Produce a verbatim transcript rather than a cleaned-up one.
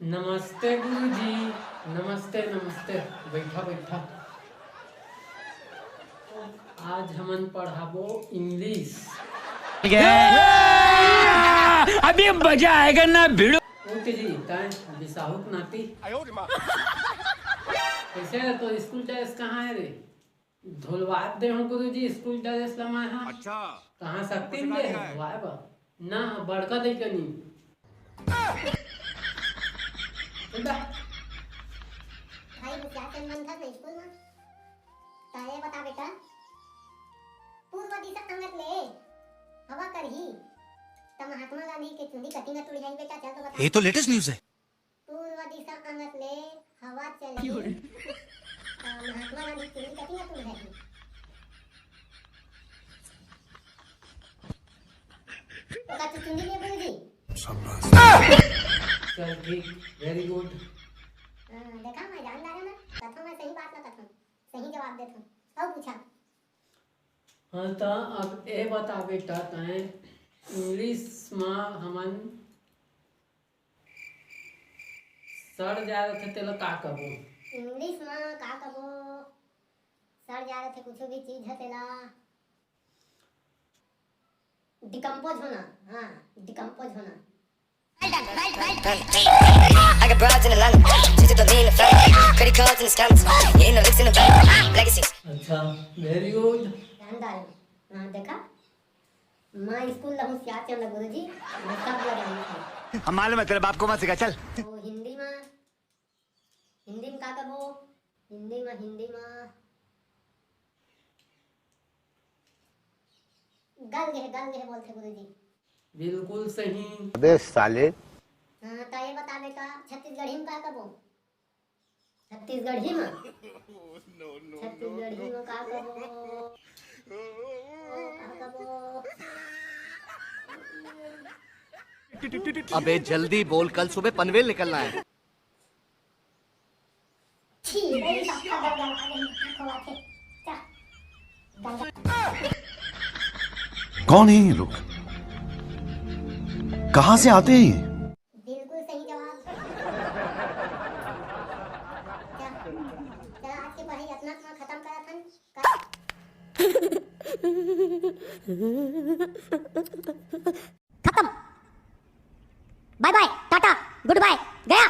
नमस्ते गुरुजी। नमस्ते, नमस्ते। बइठा, बइठा। आज हमन पढ़ाबो इंग्लिश। अभी मजा आएगा ना भिड़ू। ओके जी, तैं बिसाहू के नाती। कइसे हे तोर स्कूल ड्रेस, कहाँ हे रे? धुलवा दे हूँ गुरुजी, स्कूल ड्रेस ला मैं हा। अच्छा। कहाँ सकती में दे हूँ धुलवाए बर? ना, बड़का दे के नहीं। भाई, होशियार चंद बन था ना स्कूल में। त ये बता बेटा, पूर्व दिशा अंगत ले हवा करही, त महात्मा गांधी के चुंदी कतिना टूट जाही बेटा, चल तो बता। ये तो लेटेस्ट न्यूज़ है। पूर्व दिशा अंगत ले हवा चलही, त महात्मा गांधी चुंदी कतिना टूट जाही। ओकर तो चुंदी नहीं बूंदी। शाबाश। चल ठीक, very good। हाँ, देखा, मैं जानदार हूँ ना, कथों मैं सही बात ना कथों, सही जवाब देथों। अब पूछा। हाँ, त अब ए बता बेटा, तैं इंग्लिश म हमन सड़ जाए रथे, तेला का कबो? इंग्लिश म का कबो? सड़ जाए रथे कुछ भी चीज ह, तेला डिकम्पोज होना। हाँ, डिकम्पोज होना। I got broads in Atlanta. She took the lean, the family. Credit cards and the scammers. Hitting the licks in the van. Legacies. अच्छा, very good। जानदार हूँ। हाँ, देखा? मैं स्कूल ला होशियार चंद गुरुजी, मैं सब ला जानथों। हम मालूम है, तेरे बाप को मत सिखा, चल। तो हिंदी में, हिंदी में का कबो? हिंदी में, हिंदी में गल गे, गल गे बोलथे गुरुजी। बिल्कुल सही। अबे साले। हाँ, त ये बता बेटा, छत्तीसगढ़ी में का कबो? छत्तीसगढ़ी में? छत्तीसगढ़ी में का कबो? का कबो? अबे जल्दी बोल, कल सुबह पनवेल निकलना है। छी, बड़ी सख्ता दर्द लगा रही, आँखों आँखें। चा, गंदा। कौन है ये लोग? कहाँ से आते हैं ये? बिल्कुल सही जवाब। चा, चा, आज के पढ़ाई अतना मा खतम करत हन। का? खतम। बाय बाय, टाटा, गुड बाय, गया।